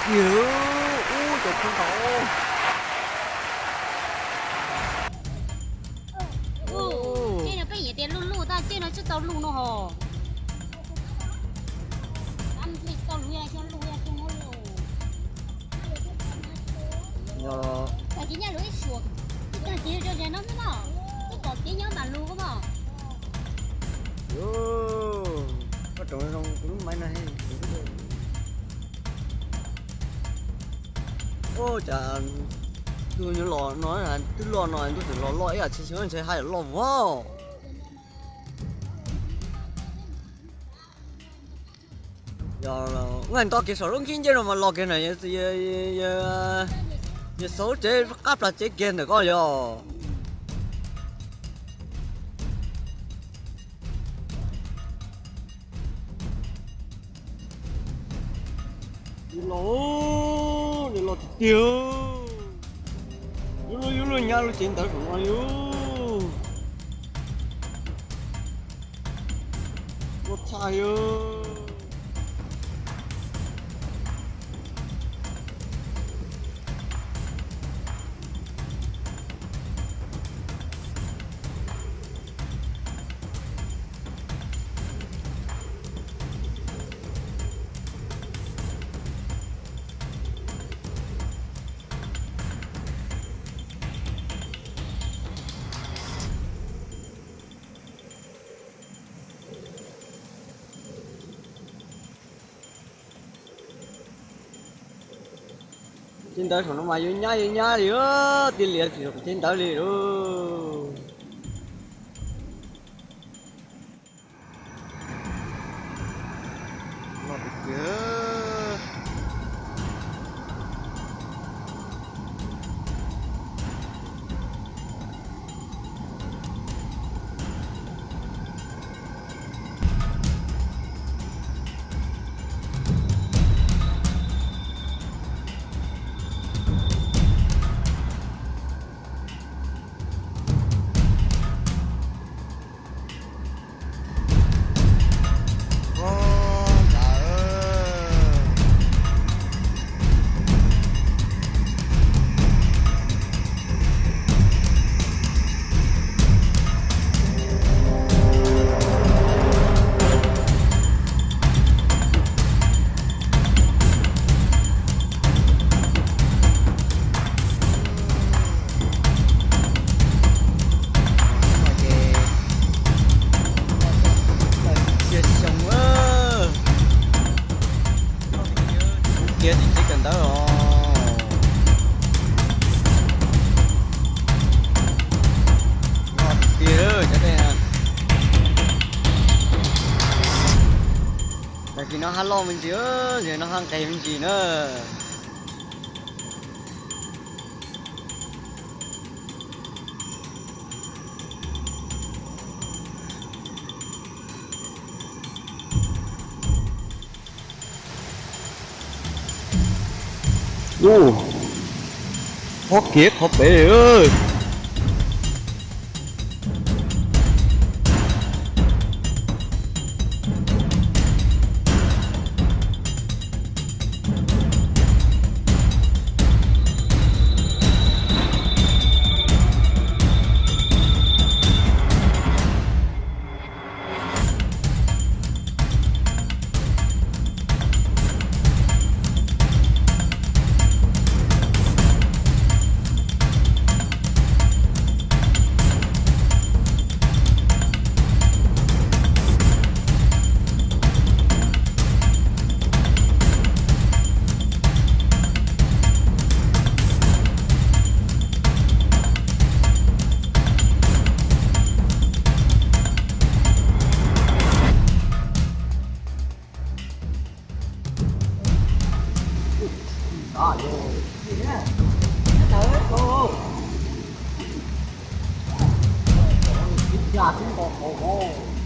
Ub, cov khub tau. Ub, ces no peb yim tias luj luj tag ces no tsis tau luj no ho. Tau luj, tau luj. Yog, tag kis nyab lub ib suam, tag kis rau ze no xwb no, twb pom kev nyob mam lug koj mog. Koj tsoom zoo kuv lub maiv no. Ua cas tus nyuag los no twb loj no ntuj tseem los loj ib yam tsis xyov ntshe haj yam loj vog. Yog, nqa nto kiag saum lub nkhib ncej no mas los kiag na, yawg xauv tsev qab plas tsev kiag ntawm koj yog. Nws los, nws los tiag tiag. Yus lub, yus lub nyab lub tsev ntawd saum no yus. Loj tshaj yus. Tsev ntawd saum no mas yuav nyab yuav nyab li, tij lias tsis saum tsev ntawd li lauj. Ces cia xyoo, kiag tim tsev kawm ntawv os. Noj tiag tiag cov tej. Tag kis no hab loj me ntsis, tag kis no hab nqes me ntsis na. Ub, qhov kev qhov pem. Ntawd, ntawd, ntawd, ntawd,